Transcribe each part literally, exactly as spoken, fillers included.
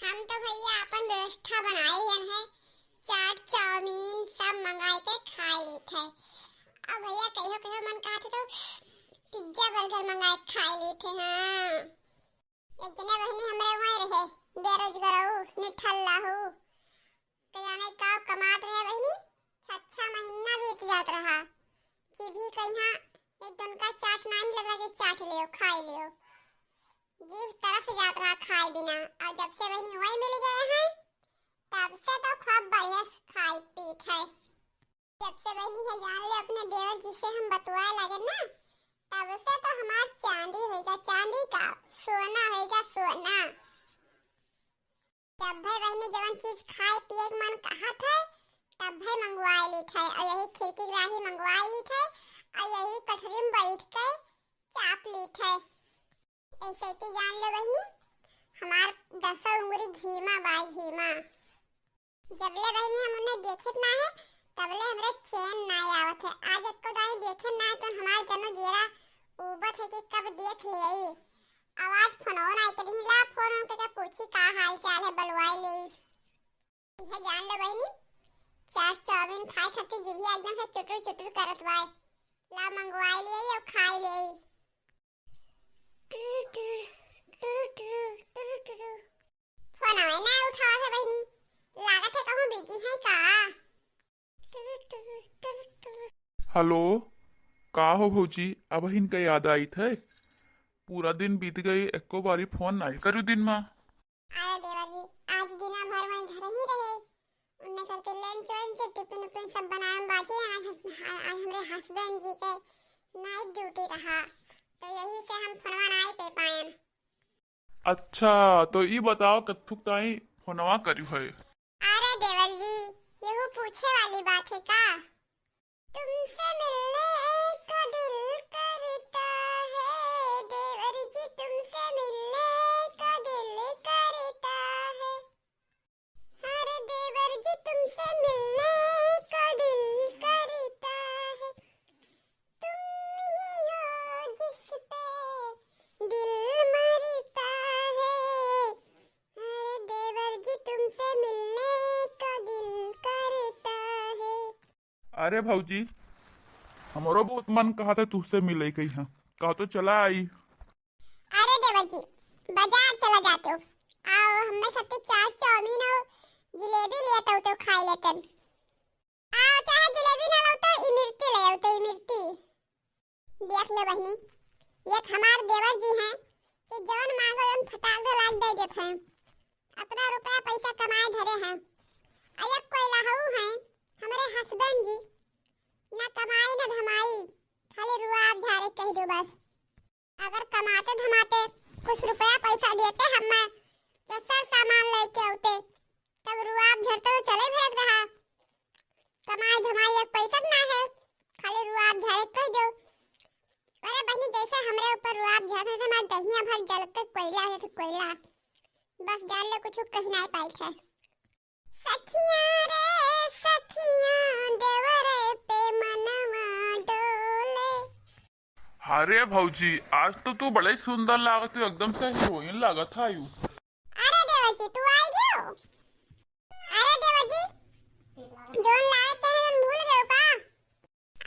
हम तो भइया आपन व्यवस्था बनाए हन है, चाट चाउमीन सब मंगाए के खाए लेत है। अब भइया कहियो कहियो मन कहत है तो पिज्जा बर्गर मंगाए के खाए लेत है। हाँ, एक जने बहिनी हमरे वहीं रहे, बेरोजगारऊ, निठल्लाहू, के जाने का कमात रहे बहिनी, छह छह महीना बीत जात रहा, जीभी कहिया एक दुनका चाट नाम लगा के चाट लियो, खाए लियो। जीभ तरस जात रहा खाए बिना। और जब से बहिनी वही मिल गए हैं, तब से तो खूब बढ़िया से खाए पीत है। जब से बहिनी है जान ले अपने देवर जी से हम बतुआए लगे ना, तब से तो हमार चांदी होइगा, चांदी का सोना होइगा, सोना। जब भाई बहिनी जवन चीज खाए पिए के मन कहत है, तब भाई मंगवाए लेत है, और यही खिड़की के राही मंगवाए लेत है, और यही कटोरी में बैठ के चाप लेत है। ऐसे तो जान लो बहिनी, हमार दसों उंगली घीमा बा, घीमा। जबले बहिनी हम उन्हें देखत ना है, तबले हमरे चैन ना आवत है। आज एको दाई देखे ना है तो हमार जनो जेरा उबत है कि कब देख लेई। आवाज फोनो ना करी, ला फोन उनके के पूछी का हाल चाल है, बलवाई लेई। यह जान लो बहिनी, चाट चाउमीन खाए खातिर जिभिया एकदम से चुटुर चुटुर करत बाय। ला मंगवाई लेई और खाई लेई। फोन आवे ना उठावा से बहिनी, लागत है कहूँ बिजी है का? हेलो, का हो भौजी, अबहिन का याद आइत है? पूरा दिन बीत गई, एको बारी फोन नाई करू दिन मा। अरे देवर जी, आज दिना भर मैं घर ही रहे, उन्ने करके लंच वंच टिफिन उफिन सब बनाए में बाजी। आज, आज हमरे हस्बैंड जी के नाइट ड्यूटी रहा, तो यही से हम फोनवा नाई कर पाएन। अच्छा, तो ई बताओ कत्थुक ताई फोनवा करू है? अरे देवर जी, यहू पूछे वाली बात है का? तुमसे मिलने को दिल करता है, देवर जी तुमसे मिलने को दिल करता है। अरे देवर जी तुमसे मिलने को दिल करता है, तुम ही हो जिस पे दिल मरता है। अरे देवर जी तुमसे मिलने को दिल करता है। अरे भौजी, हमरो बहुत मन कहत है तुहसे मिले के यहाँ, कहो तो चला आई। अरे देवर जी, बाजार चला जाते हो, आओ हमें सबके चाट चाउमीन और जिलेबी ले तो, तो खाई लेतन। आओ चाहे जिलेबी ना लो तो इमरती ले आओ तो इमरती। देख ले बहिनी, एक हमार देवर जी हैं कि जौन मांगो जौन फटाक ढलाक दे देत हैं। अपना रुपया पैसा कमाए धरे हैं। आ एक कोई लहू हैं हमरे हस्बैंड जी, ना कमाई ना धमाई, खाली रुआब झारे कह दो बस। अगर कमाते धमाते कुछ रुपया पैसा देते हमें, तो सर सामान लेके आते, तब रुआब झरते तो चले भेज रहा। कमाई धमाई एक पैसा ना है, खाली रुआब झरे कह दो। अरे बहिनी, जैसे हमरे ऊपर रुआब झरते तो हमार दहिया भर जल के कोयला है, तो कोयला। बस जान लो कुछ कह नहीं पाई थे। सखिया रे सखिया, देवरे पे मनवा डोले। अरे भौजी, आज तो तू बड़े सुंदर लागत हो, एकदम से हीरोइन लागत है यू। अरे देवर जी, तू आई गयो? अरे देवर जी, जोन लाए के हम भूल गयो का?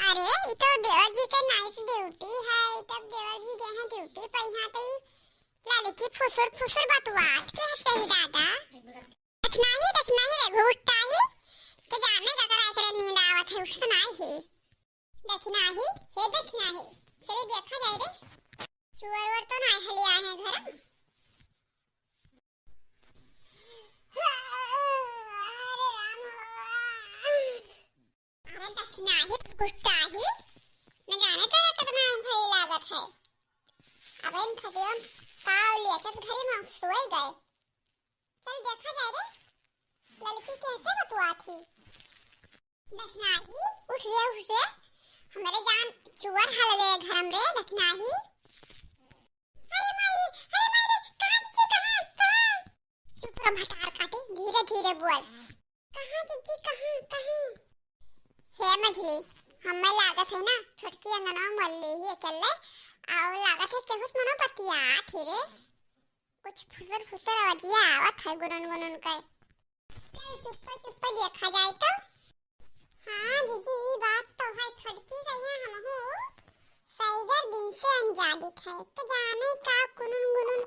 अरे, ई तो देवर जी के नाइट ड्यूटी है, ई तो देवर जी गए हैं ड्यूटी पे, यहाँ तो ई लड़की फुसुर फुसुर बतुआत के हंसते ही दादा। देखना ही, देखना ही रे घुट्टा ही, के जाने का करा एकरे नींद आवत है, उठत नाई है। देखना ही, हे देखना ही, चले देखा जाए रे, चुअर वर तो नाई हले आए हैं घर। अरे राम हो। अरे दखिनाही, गुस्साही, न जाने तेरे कितना भई लागत है। अब इन खटियों पाव लिया, चल घरे में सोए गए। चल देखा जाए रे, लड़की कैसे बतुआ थी। दखिनाही, उठ रे, उठ रे, हमरे जान चुअर हल रे घर में रे, दखिनाही। अरे माई रे, अरे माई रे, कहाँ जीजी, कहाँ, कहाँ? चुप रह भतार काटे, धीरे धीरे बोल। कहाँ जीजी, कहाँ, कहाँ? हे मझली, हमें लागत है ना, छोटकी अंगनवा मल्ली ही अकेले, और लागत है केहू से मनो बतिया थे रे। कुछ फुसुर फुसुर आवाजिया आवत है गुनन गुनन के। चल चुप्पे चुप्पे देखा जाए तो। हाँ जीजी, ई बात तो है, छोटकी कहिया हमहू सैगर दिन से अनजानित है, के जाने का कुनुन गुनुन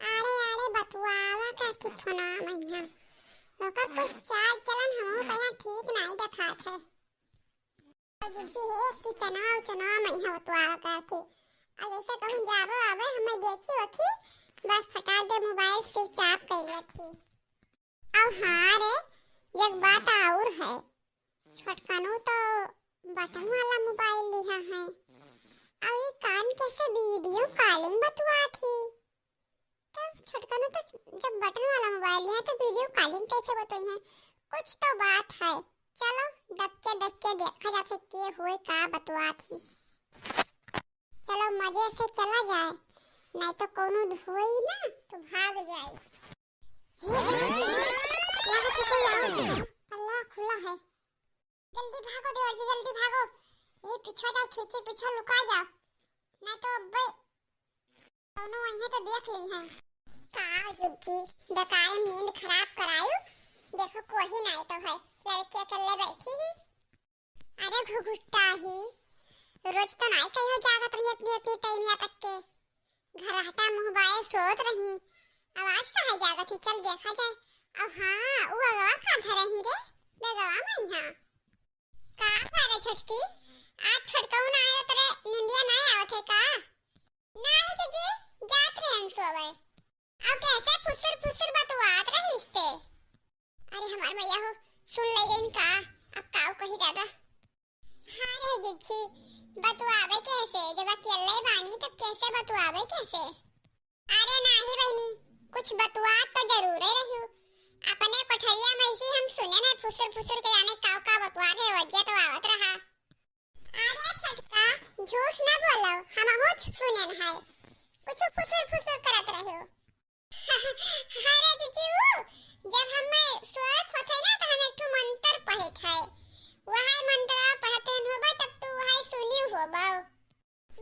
आड़े आड़े बतुआवा करती फोना मैया। ओकर कुछ चाल चलन हमहू कहिया ठीक नाई देखात है। जीजी हे कि चना चना मैया बतुआवा करती। अब जैसे कहूँ जाबो आबे हमें देखी ओखी, बस फटाक दे मोबाइल स्विच ऑफ कर लेती। अब हाँ रे, एक बात और है, छोटकनो तो बटन वाला मोबाइल लिहा है, अब ई कान कैसे वीडियो कॉलिंग बतुआत ही? तब छोटकनो तो जब बटन वाला मोबाइल लिहा तो वीडियो कॉलिंग कैसे बतुआई है? कुछ तो बात है, चलो दबके दबके देखा जाए के होए का बतुआत ही। चलो मजे से चला जाए, नहीं तो कोनो होई ना तो भाग जाए। हे भगवान, लागत है कोई आवत है। अल्लाह खुला है। जल्दी भागो देवर जी, जल्दी भागो। ये पीछे जाओ, खिड़की पीछे लुका जाओ, नहीं तो अब्बे दोनों वहीं तो देख ली हैं। का जीजी, बेकार में नींद खराब करायु। देखो कोई नहीं तो है, लड़की अकेले बैठी ही। अरे घुघुट्टा ही, रोज तो नाई कहियो जागत रही अपनी अपनी टाइमिया तक के। घर हटा मुँह बाए सोत रही, आवाज कहाँ जागत ही, चल देखा जाए। अब हाँ, उ अगवा का धरे ही रे, बेगवा मैया। का करे छोटकी, आज छोटकऊ ना आयो तोरे निंदिया ना आवत है का? नाही जीजी, जात रहे हम सोवे। अब कैसे फुसुर फुसुर बतुआत रहीस ते? अरे हमार मैया हो, सुन ले गईन का? अब काऊ कही दादा? हाँ रे जीजी, बतुआवे कैसे? जब अकेले बानी तब कैसे बतुआवे कैसे? अरे नाही बहिनी, कुछ बतुआत तो जरूरे रही। अपने कोठरिया में इसी हम सुने नहीं फुसुर फुसुर के जाने काऊ का बतुआ रहे, वजह तो आवत रहा। अरे छोटका, झूठ ना बोलो, हमहू सुनेन है, कुछ फुसुर फुसुर करत रहो। अरे जीजी, ऊ जब हमें सोए खोसे ना, तो हम एक ठो मंत्र पढ़े थे, वही मंत्र पढ़त रहन होबे, तब तू वही सुनी होबो।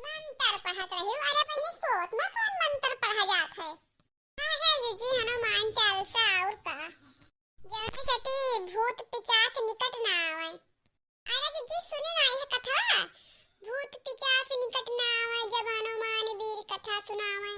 मंत्र पढ़त रही? अरे बहिनी, सोत में कौन मंत्र पढ़ा जात है? अरे जीजी, हनुमान चालीसा और का। जौने सती भूत पिचास निकट ना आवे। अरे जीजी सुने ना, यह कथा, भूत पिचास निकट ना आवे, जब हनुमान वीर कथा सुनावे।